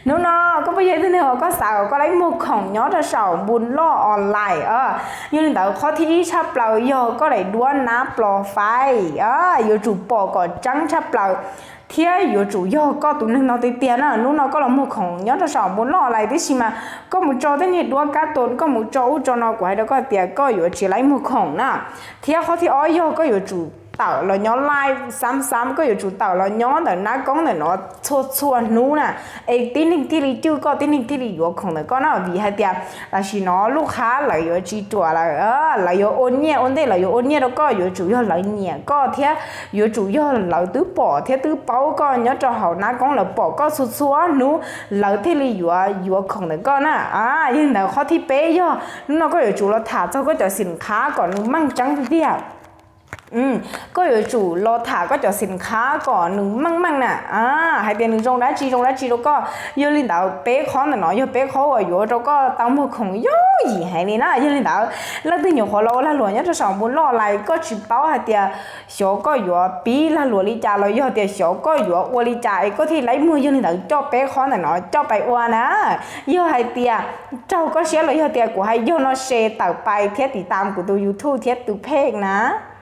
Hnub no koj puas yog ib tug neeg uas koj xav kom koj laib muag khoom nyob rau saum npu loj online? Yog li ntawd qhov thib ib tshaj plaws yog koj daim duab nab plos fais, yuav tsum pom kom tseeb tshaj plaws thiab yuav tsum yog koj tus neeg no tiag tiag na. Hnub no koj los muag khoom nyob rau saum npu loj online tib si mas koj mus tso tej niag duab kab tos, koj mus tso ub tso no, kuv hais rau koj tias koj yuav tsis laib muag khoom na. Thiab qhov thib ob yog koj yuav tsum tawm los nyob live xam xam, koj yuav tsum tawm los nyob ntawm nab koob ntawm no txhua txhua hnub na. Es tib neeg thiaj li cwj koj, tib neeg thiaj li yuav khoom ntawm koj na. Vim hais tias tam sim no lub qhab lawv yuav tsis ruam lawm, lawv yuav ua nyiaj ua ntej, lawv yuav ua nyiaj rau koj, yuav tsum yog lawv nyiam koj thiab yuav tsum yog lawv twb pom thiab twb paub koj nyob rau hauv nab koob, lawv pom koj txhua txhua hnub, lawv thiaj li yuav yuav khoom ntawm koj na. Yog li ntawd qhov thib peb yog hnub no koj yuav tsum los tham txog koj cov xim khab kom nws meej tseeb tiag tiag. Koj yuav tsum los tham koj cov xim khab kom nws meej meej na, hais tias nws zoo dab tsi zoo dab tsi rau koj. Yog li ntawd peb qhov ntawm no yog peb qhov uas yuav ua rau koj tau muag khoom yooj yim heev li na. Yog li ntawd leej twg nyuam qhuav los ua lag luam nyob rau saum npu loj online, koj tsis paub hais tias xyov koj yuav pib lag luam li cas los yog tias xyov koj yuav ua li cas es koj thiaj laib muag. Yog li ntawd coj peb qhov ntawm no coj pais ua na. Yog hais tias raug koj siab los yog tias kuv hais yog no se tawm pais thiab tiv tam kuv tus YouTube thiab tus page na.